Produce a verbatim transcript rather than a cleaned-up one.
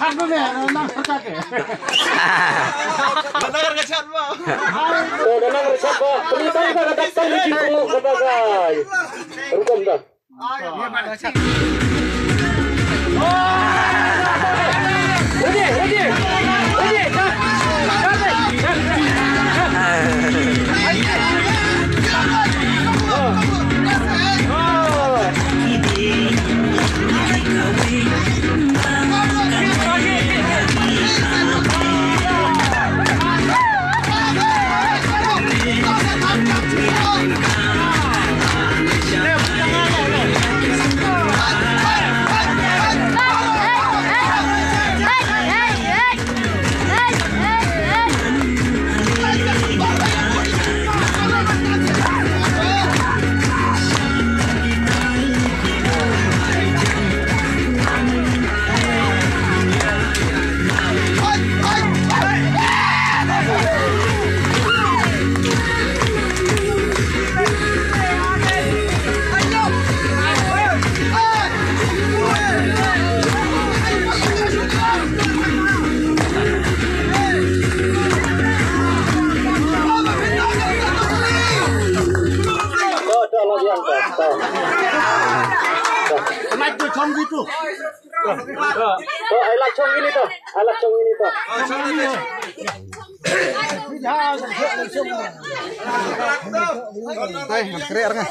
Nang pyrkhat ke. Nang pyrkhat ba. To, nang pyrkhat ba. Pynlong ka dap tang ni jingpynlong ka bagai. Rukom da. Ready, ready, ready. To, to, la biang, to, to. To, ai la chong ini to. Ai la chong ini to. Ai, ngan kre ar nga.